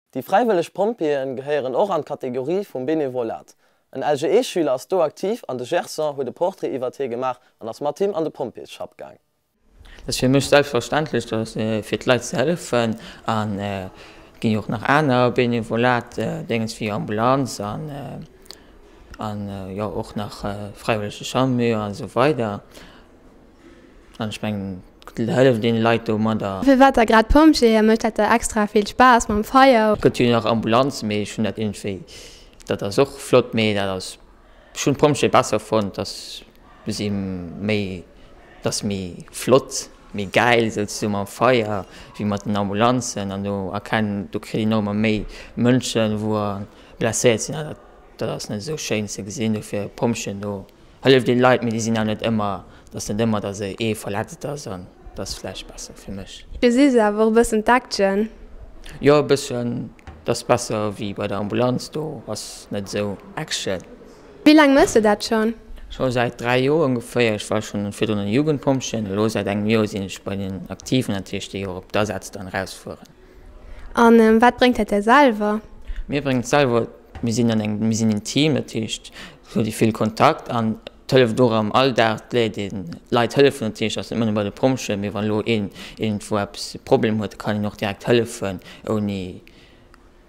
Déi fräiwëlleg Pompjeeën gehéieren och an d'Kategorie vum Benevolat. En LGE-Schüler ass do aktiv an de Gerson huet e Portrait iwwert hie gemaach an ass mat him an de Pompjeesschapp gaang. Et ass fir mech selbstverständlech, dass fir d'Leit ze hëllefen an et ginn jo och nach aner Benevolat-Déngens wéi Ambulanz an an jo och nach fräiwëllege Samu a sou weider. An ech mengen, et hëlleft een de Leit domadder. Firwat da grad Pompjeeë? Mécht dat der extra vill Spaass mam Feier? Et gëtt jo nach Ambulanz, mee ech hunn dat iergendwéi, dat ass och flott, mee dat ass, ech hunn d'Pompjeeë besser fonnt, dass si méi, dat ass méi flott, méi gäil souzesoe mam Feier wéi mat den Ambulanzen. An do erkennen, do kritt een och ëmmer méi Mënschen, wou blesséiert sinn, an dat, dat ass net esou schéin ze gesinn. Dofir Pompjeeën do. Hëlleft een Leit, mee déi sinn awer net ëmmer, et ass net ëmmer, datt ee verletzt ass an dat ass vläicht besser fir mech. Du sichs awer och e bëssen d'Action? Jo, e bëssen, et ass besser wéi bei der Ambulanz, do ass net esou Action. Wéi laang mëss de dat schonn? Scho säit 3 Joer ongeféier. Ech war schonn virdrun an der Jugendpompjeeën, elo säit engem Joer sinn ech bei den Aktiven, dat heescht déi och op d'Asätz dann erausfueren. An wat bréngt dat där selwer? Mir bréngt et selwer, mir sinn an engem, mir sinn en Team, dat heescht et huet ee vill Kontakt an et hëlleft och am Alldag, et léiert een d'Leit hëllefen, dat heescht ass net nëmme bei de Pompjeeën, mee wann elo een iergendwou eppes e Problem huet, da kann een och direkt hëllefen ouni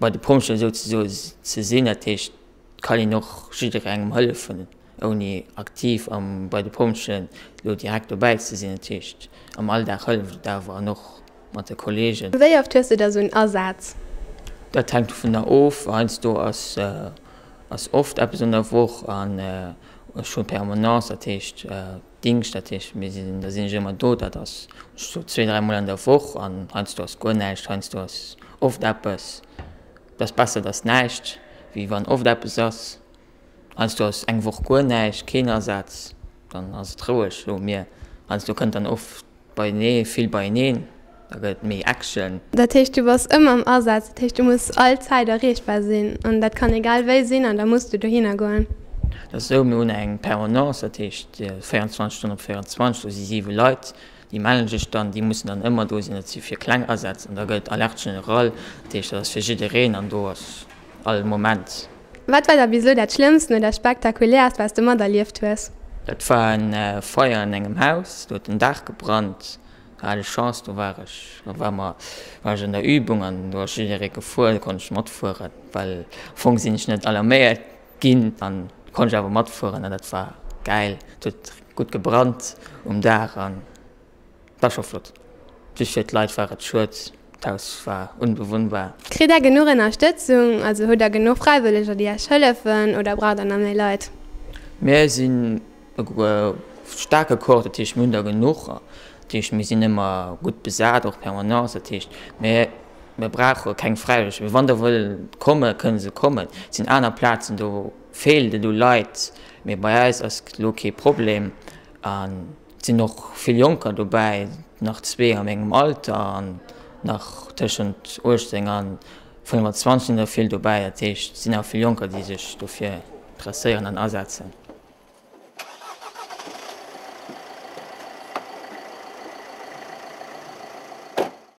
bei de Pompjeeën souzesoe ze sinn. Dat heescht et kann een och jidderengem hëllefen ouni aktiv am bei de Pompjeeën elo direkt dobäi ze sinn. Dat heescht am Alldag hëlleft et awer an och mat de Kollegen. Wéi oft hues de da sou en Asaz? Dat hänkt dovunner of. Heiansdo ass ass oft eppes an der Woch an ech hu Permanence, dat heescht Dingscht, dat heescht mir sinn, da sinn ech ëmmer do. Dat ass sou zwee, dräimol an der Woch an heiansdo ass guer näischt, heiansdo ass oft eppes. Et ass besser, et ass näischt, wéi wann oft eppes ass. Heiansdo ass eng Woch guer näischt, keen Asaz, dann ass et roueg, soe mir. Heiansdo kënnt dann oft Beienee, vill beieneen, da gëtt et méi Action. Dat heescht du bass ëmmer am Asaz, dat heescht du muss all Zäit erreechbar sinn an dat kann egal wéi sinn an da muss du dohinner goen. Dat ass esou, mir hunn eng Permanence, dat heescht 24 Stonnen op 24, do si 7 Leit, déi mellen sech dann, déi mussen dann ëmmer do sinn, dat si fir kleng Asätz an da gëtt et Alerte générale, dat heescht dat ass fir jiddereen an do ass all Moment. Wat war da bis elo dat Schlëmmsten oder Spektakuläerst, wat s de materlieft hues? Dat war e Feier an engem Haus, do huet den Daach gebrannt. Do hat ech Chance, do war ech, do war mer, war ech an der Übung an do ass jidderee gefuer, do konnt ech matfueren, well am Fong sinn ech net alarméiert ginn an konnt ech awer matfueren an dat war gäil. Et huet gutt gebrannt um Daach an. War scho flott. Just fir d'Leit war et schued, d'Haus war unbewunnbar. Kritt der genuch Ënnerstëtzung? Also hutt der genuch Fräiwëlleger déi Iech hëllefen oder braucht der nach méi Leit? Mir sinn e staarke Corps, dat heescht mir hunn der genuch. Dat heescht mir sinn ëmmer gutt besat, och Permanence. Dat heescht mir mir brauche keng Fräiwëlleger. Mee wann der wëll komme kënne se kommen. Et sinn aner Plazen do feelt et u Leit, mee bei eis ass elo kee Problem. An Et sinn och vill Jonker dobäi, nach zwee a mengem Alter an nach tëschent 18 a 25 sinn der vill dobäi. Dat heescht, et sinn awer vill Jonker, déi sech dofir interesséieren an asetzen.